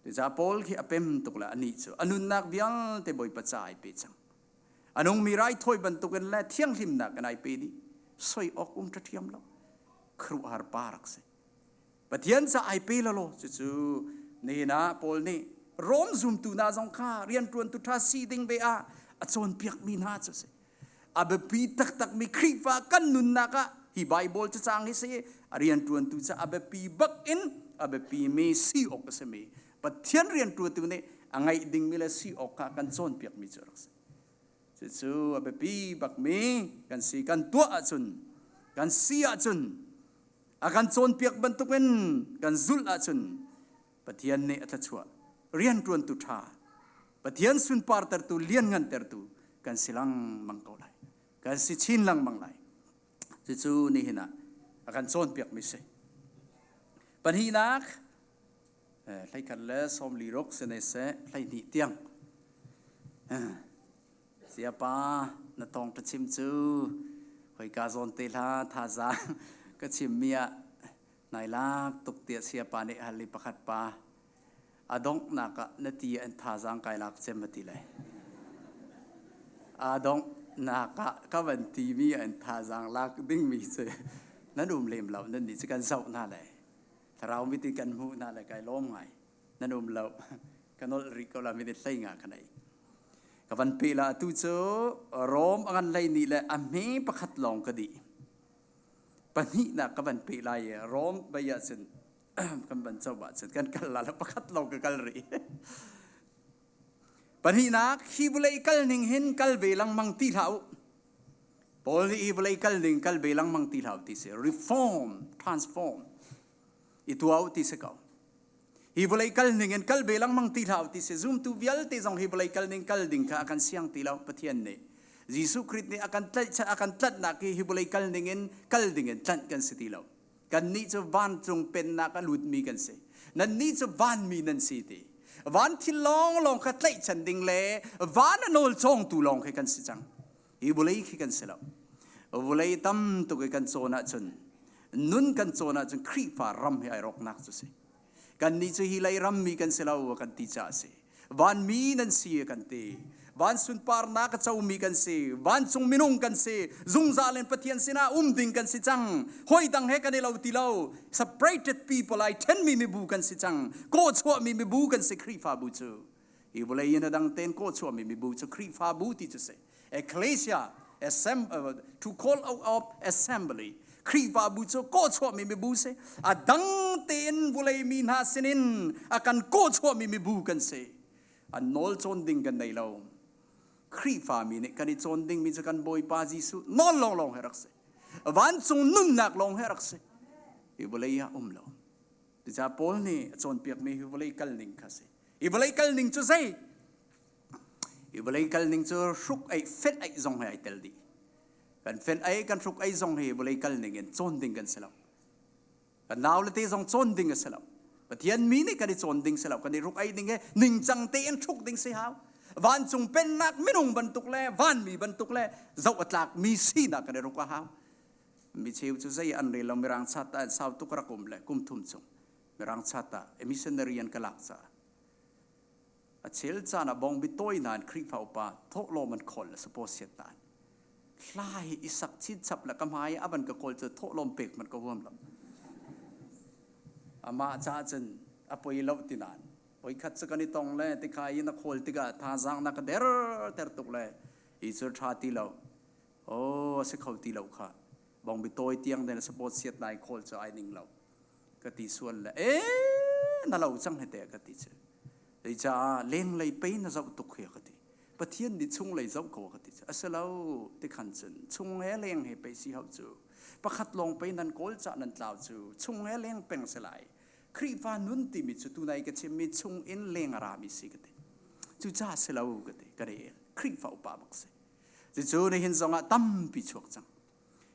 [SPEAKER 2] Cucaah Paul khi a pem tuk le anih cu a nunnak vialte Bawipa ca ai pe cang. A nungmi raithawi bantukin le thianghlimnak in ai pe dih. Soi awk um ṭha lo. Khuaruahhar pa rak si. Pathian ca ai pe lo cucu nihin ah Paul nih Rom zumtu hna zong kha rianṭuantu ṭha si ding ve ah a cawnpiakmi hna cu a si. A biapi taktakmi Khrihfa kan nunnak ah hi Baibal cacang hi si a rianṭuantu ca a biapi bak in a biapimi si awk a simi Pathian rianṭuantu nih a ngeih dingmi le si awk kha kan cawnpiakmi cu a rak si. Cucu a biapi bakmi kan si kan tuah ahcun kan si ahcun a kan cawnpiak bantukin kan zulh ahcun Pathian nih a thluachuah rianṭuantu ṭha Pathian sunpartertu lianngantertu kan si lengmang ko lai kan si chin lengmang lai. Cucu nihin ah a kan cawnpiakmi si. Pahnihnak 21 le 46 si ne seh 12 tiang Siapa na tawng ka chim cu hoika zawn te hla thazaang ka chimmi ah nai lak tuk tiah siapa nih hal i pakhat pa a donghnak ah na ti an thazaang kai lak cem a ti le a donghnak ah ka van timi an thazaang lak dingmi cu nan um lem lo nan nih cu kan zoh hna le thlarau mit in kan hmuh hna le kai lawm ngai nan um lo ka nolh rih ko la minute hlei nga ka nei ka van pe la atu cu Rom a ngan lei nih le a hme pakhat lawng ka dih pahnihnak ka van pe lai i Rom bai ah cun kan van co ah cun kan kal la la pakhat lawng ka kal rih. Pahnihnak, hi vawlei kal ning hin kal ve lengmang ti hlah u. Paul nih hi vawlei kal ning kal ve lengmang ti hlah u ti si. Reform, transform i tuah u ti si ko. Hi vawlei kal ning in kal ve lengmang ti hlah u ti si. Zumtu vialte zong hi vawlei kal ning kal ding kha a kan siang ti lo Pathian nih. Jesuh Khrih nih a kan tlaih a kan tlanhnak hi hi vawlei kal ning in kal ding in tlanh kan si ti lo. Kannih cu vancung pennak a lutmi kan si. Nannih cu vanmi nan si ti. Van thil lawnglawng kha tlaihchan ding le van a nawl cawngtu lawng khi kan si cang. Hi vawlei khi kan si lo. Vawlei tam tuk i kan cawn ahcun nun kan cawn ahcun Khrihfa ram hi ai rawknak cu si. Kannih cu hi lei rammi kan si lo kan ti caah a si. Vanmi nan si kan ti. Van sunparnak a comi kan si. Vancung minung kan si. Zungzal in Pathian sinah um ding kan si cang. Hawi dang he kan i lo ti lo. Separated people ai ṭhenmi mibu kan si cang. Kawhchuahmi mibu kan si Khrihfabu cu. Hi vawlei in a dang tein kawhchuahmi mibu cu Khrihfabu ti cu si. Ecclesia, to call out of assembly. Khrihfabu cu kawhchuahmi mibu si. A dang tein vawlei mi hna sinin a kan kawhchuahmi mibu kan si. An nawl cawn ding kan nei lo. Khrihfami nih kan i cawn dingmi cu kan Bawipa Jesuh nawl lawnglawng he rak si. Vancung nunnak lawng he rak si. Hi vawlei ah um lo. Cucaah Paul nih a cawnpiakmi hi vawlei kal ning kha si. Hi vawlei kal ning cu zei? Hi vawlei kal ning cu hruk ei fenh ei zong he ai tel dih. Kan fenh ei kan hruk ei zong hi vawlei kal ning in cawn ding kan si lo. Kan nau le te zong cawn ding a si lo. Pathian mi nih kan i cawn ding si lo. Kan i hruk ei ding he ningcang tein hruk ding si hau. Vancung pennak minung bantuk le vanmi bantuk le zoh a tlak mi sinak kan i ruk a hau. Mi cheu cu zei an rel lo mirang chat ah sau tuk rak um le kum thum chung mirang chat ah missionary an ka lak caah a chel caan ah bawngbi tawi nain Khrihfa upa thawhlawm an khawl le suppose siat nain. Hla hi i sak chinchap le ka hmai a van ka kawl cu thawhlawm pek man ka huam lo. Amah caah cun a poi lo ti nain voikhat cu kan i tong le tikha i na khawl tikah thazaang na ka der ter tuk le hi cu ṭha ti lo. Oh, a si kho ti lo kha. Bongbi tawi tiang den support siat nai khawl cu ai ning lo. Ka ti sual le e na lo cang he te ka ti cu. Zeicah lenglei pei na zoh tuk hi ka ti. Pathian nih chunglei zoh ko ka ti cu. A si lo ti khan cun chung he leng he pei si hau cu. Pakhat lawng pei nan kawl cah nan tlau cu chung he leng peng si lai. Khrihfa nun timi cu tunai ka chimmi chung in leng a rami si ka ti. Cucaah si lo ka ti. Ka rel. Khrihfa upa bak si. Cucu nihin zongah tampi chuak cang.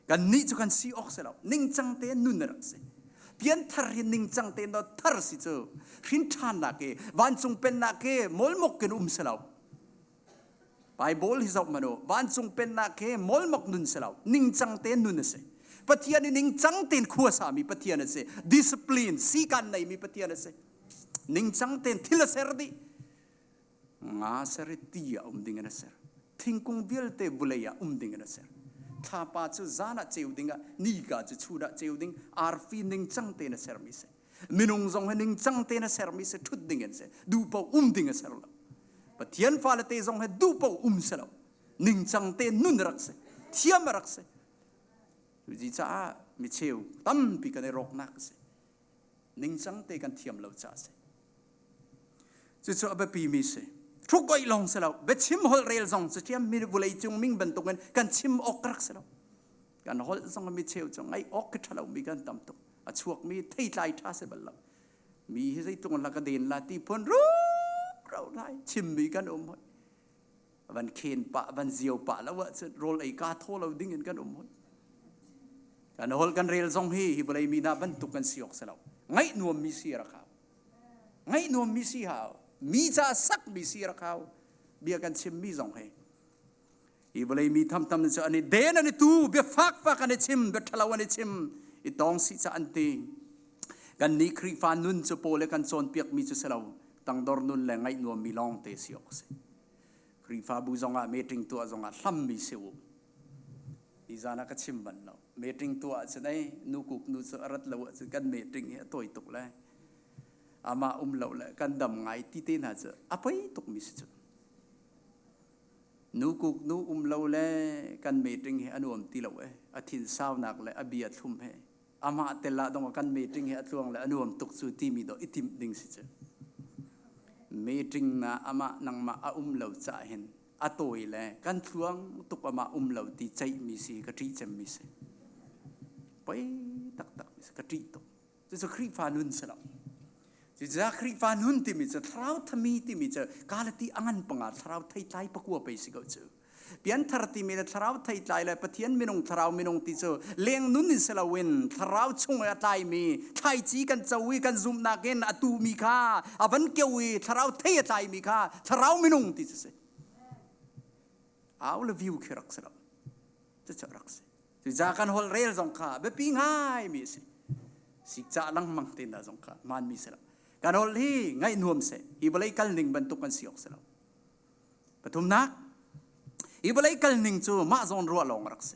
[SPEAKER 2] Kannih cu kan si awk si lo. Ningcang tein nun a rak si. Pianthar hi ningcang tein do thar si cu hrin ṭhannak i vancung pennak hi mawlmok in um si lo. Bible hi zoh hmanh u. Vancung pennak hi mawlmok nun si lo. Ningcang tein nun a si. Pathian i ningcang tein khua sami Pathian a si. Discipline, sikan neimi Pathian a si. Ningcang tein thil a ser dih. Nga ser i ti ah um ding in a ser. Thingkung vialte vulei ah um ding in a ser. Thlapa cu zan ah ceu ding ah, nika cu chun ah ceu ding, arfi ningcang tein a sermi si. Minung zong hi ningcang tein a sermi si, ṭhut ding in si. Duh paoh um ding a ser lo. Pathian fale te zong hi duh paoh um si lo. Ningcang tein nun a rak si. Thiam a rak si. Cuci caah micheu tampi kan i rawknak a si. Ningcang te kan thiam lo caah a si. Cucu a biapimi si. Hruk-oih lawng si lo, biachim holh rel zong cu thiam mi vulei cung ming bantukin kan chim awk rak si lo. Kan holh zong mi cheu cu ngaih awk khi ṭha lomi kan tam tuk. A chuakmi theitlai ṭha si bal lo. Mi hi zeitluk la ka den la ti phun ro lai chimmi kan um hoi. Van khen pah, van zio pah lo ahcun rawl ei ka thaw lo ding in kan um hoi. Kan holh kan rel zong hi hi vawlei mi hna bantuk kan si awk si lo. Ngaih nuammi si rak hau. Ngaih nuammi si hau. Mi ca sakmi si rak hau. Bia kan chimmi zong hi. Hi vawlei mi thamtam cu an i den an i tu, bia fakfak an i chim, bia ṭhalo an i chim, i tawng si ca an ti. Kan nih Khrihfa nun cu pawl le kan cawnpiakmi cu si lo, tangdor nun le ngaih nuammi lawng te si awk a si. Khrihfabu zongah meeting tuah zongah hlammi si u. Ni zan ah ka chim bal lo. Meeting tuah ahcun ei nu kuk nu cu a rat lo ahcun kan meeting hi a tawi tuk le amah um lo le kan dam ngai ti te hna cu a poi tukmi si cu. Nu kuk nu um lo le kan meeting hi a nuam ti lo e. A thin saunak le a bia thlum he amah tel ah dong kan meeting hi a tluang le a nuam tuk cu timi do i timh ding si cu. Meeting na amah nangmah a um lo cah hin a tawi le kan tluang tuk amah um lo ti ceihmi si ka ṭih cemmi si. Poi taktak mi si ka ṭih tuk. Cucu Khrihfa nun si lo. Cucaah Khrihfa nun timi cu thlarau thami timi cu Galati a ngan panga thlarau theitlai pakua pei si ko cu. Pianthar timi le thlarau theitlai le Pathian minung thlarau minung ti cu leng nun in si loin thlarau chung i a tlaimi thlaici kan co i kan zumhnak in a tumi kha a van keu i thlarau thei a tlaimi kha thlarau minung ti cu si. Au le view khi rak si lo. Cucu rak si. Cucaah kan holh rel zong kha biapi ngaimi a si. Sikcah lengmang te hna zong kha hmaanmi si lo. Kan holh hi ngaih nuam seh. Hi vawlei kal ning bantuk kan si awk si lo. Pathumnak, hi vawlei kal ning cu mah zawn ruah lawng a rak si.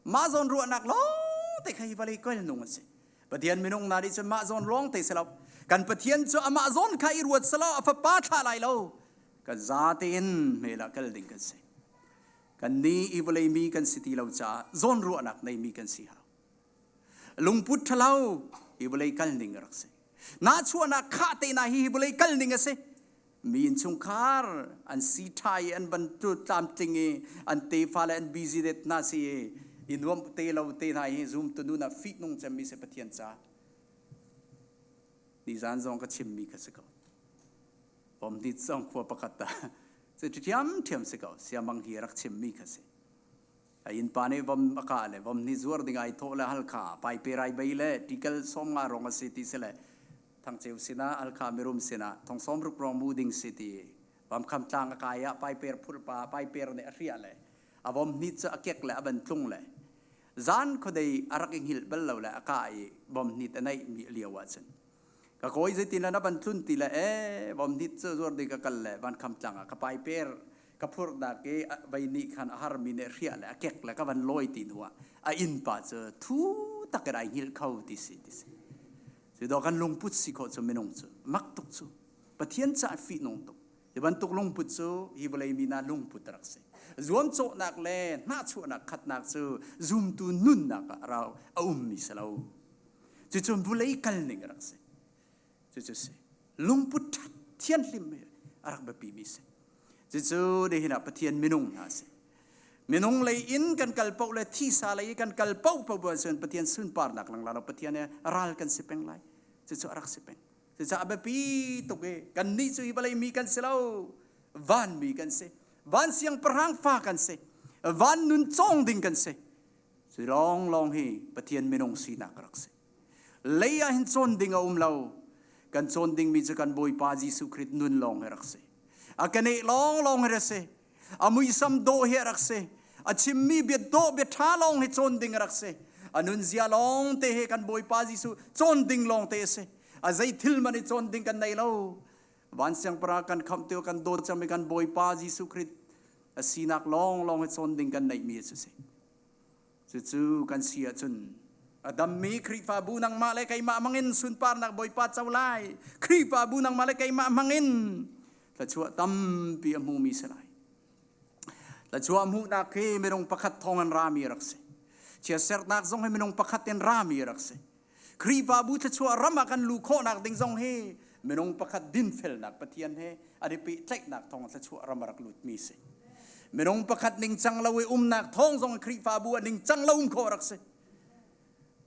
[SPEAKER 2] Mah zawn ruahnak lawng te kha hi vawlei kal nung a si. Pathian minung hna nih cun mah zawn lawng te si lo. Kan Pathian cu amah zawn kha i ruat selaw a fapa thlah lai lo. Kan za tein hmel ah kal ding kan si. Kan nih i vawlei mi kan si ti lo caah zawnruahnak neimi kan si hau. Lungput ṭhalo hi vawlei kal ning a rak si. Nahchuahnak khah te na hi hi vawlei kal ning a si. Mi innchungkhar an si ṭha i an ban tlamtling i an tefa le an busy det na si i i nuam te lo te hna hi zum tu nun ah fih nung cemmi si Pathian ca. Nizan zong ka chimmi kha si ko. Bom dit zong khua pakhat ta cu ṭhiamṭhiam si ko siamang hi rak chimmi kha si. A innpa nih vom a kah le vom nih zuar ding ai thawh le halkha paipe rai bei le tikal 50 rong a si ti si le thangceu sinah halkha mirum sinah thong 60 rong mu ding si ti vamkham tlang a kai ah paiper phurh pa paiper nih a hriah le a vom hni cu a kek le a van tlung le zan khuadei a rak i hngilh bal lo le a kah i vom hnit a neih mi lio ah cun Ka kawi zeitin na van tlun ti le e vom nit cu zuar ding ka kal le van kham tlang ah ka paiper. Ka phurhnak i vei nih khan a harmi nih hriah le a kek le ka van lawi ti hnu ah a innpa cu thu tak in ai hngilh kho ti si ti si. Cu dawh kan lungput si khawh cu minung cu mak tuk cu Pathian caah fihnung tuk. Hi bantuk lungput cu hi vawlei mi hna lungput rak si. Zuamcawhnak le hnahchuahnak khatnak cu zumtu nunnak ah rau a ummi si lo. Cucu vawlei kal ning rak si. Cucu si. Lungput ṭhat thianhlim hi a rak biapi mi si. Cucu nihin ah Pathian minung hna si. Minung lei in kan kal paoh le thisa lei i kan kal paoh paoh bu ahcun Pathian sunparnak lang la lo Pathian he ral kan si peng lai. Cucu a rak si peng. Cucaah a biapi tuk i kannih cu hi vawlei mi kan si lo, vanmi kan si. Van siangpahrang fa kan si. Van nun cawng ding kan si. Cu lawnglawng hi Pathian minung sinak a rak si. Lei ah hin cawn ding a um lo. Kan cawn dingmi cu kan Bawipa Jesuh Khrih nun lawng hi rak si. A keneh lawnglawng hi rak si. A muisam dawh hi a rak si. A chimmi bia dawh bia ṭha lawng hi cawn ding a rak si. A nunzia lawng te he kan Bawipa Jesuh cawn ding lawng te a si. A zei thil man i cawn ding kan nei lo. Van siangpahrang kan khamh tio kan dawt cangmi kan Bawipa Jesuh Khrih a sinak lawnglawng hi cawn ding kan neihmi a si. Cucu kan si ahcun a dammi Khrihfabu nangmah le keimah hmangin sunparnak Bawipa co lai. Khrihfabu nangmah le keimah hmangin thluachuah tampi a hmumi si lai. Thluachuah hmuhnak hi minung pakhat thawng in rami rak si. Chiatsernak zong hi minung pakhat in rami rak si. Khrihfabu thluachuah ram ah kan luh khawhnak ding zong hi minung pakhat dinfelnak Pathian he an i pehtlaihnak thawng thluachuah ram a rak lutmi si. Minung pakhat ningcang lo i umnak thawng zong Khrihfabu a ningcang lo um khawh rak si.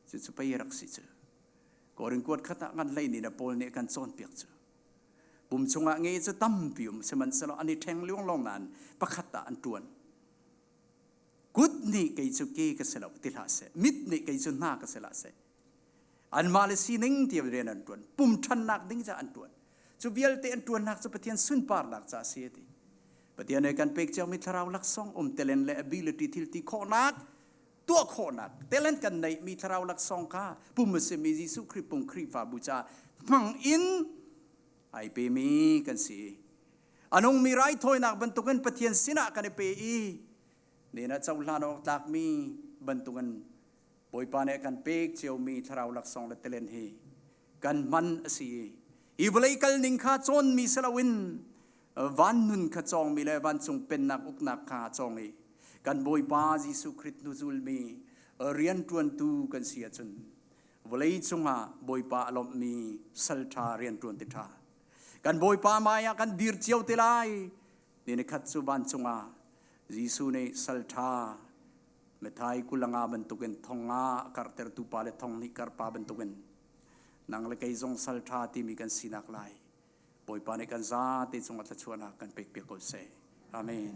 [SPEAKER 2] Cucu pei rak si cu. Korin kuat khat ah ngan hlei ni na Paul nih kan cawnpiak cu. Pum chungah nge cu tampi um sihmanhsehlaw an i ṭheng lianglawng nain pakhat ah an ṭuan. Kut nih kei cu ke ka si lo ti hlah seh. Mit nih kei cu hna ka si hlah seh. Anmah le sining ti rian an ṭuan. Pum ṭhannak ding ca an ṭuan. Cu vialte an ṭuannak cu Pathian sunparnak ca a si a ti. Pathian nih kan pek ciomi thlarau laksawng um talent le ability thil ti khawhnak tuah khawhnak talent kan neihmi thlarau laksawng kha pum a simi Jesuh Khrih pum Khrihfabu ca hmang in ai pemi kan si. A nungmi raithawinak bantukin Pathian sinah kan i pe i nen ah cohlan awk tlakmi bantukin Bawipa nih kan pek ciomi thlarau laksawng le talent hi kan hman a si i hi vawlei kal ning kha cawnmi si loin van nun kha cawngmi le vancung pennak uknak kha cawng i kan Bawipa Jesuh Khrih hnuzulmi rianṭuantu kan si ahcun vawlei cungah Bawipa a lawmhmi salṭha rianṭuan ti ṭha kan Bawipa hmai ah kan dir cio te lai ni ni khat cu vancung ah Jesuh nih salṭha Methai kulanga bantukin thonga a karhtertu pa le thong hnih karh pa bantukin nang le kei zong salṭha timi kan sinak lai Bawipa nih kan zate cungah thluachuahnak kan pek piak ko seh. Amen.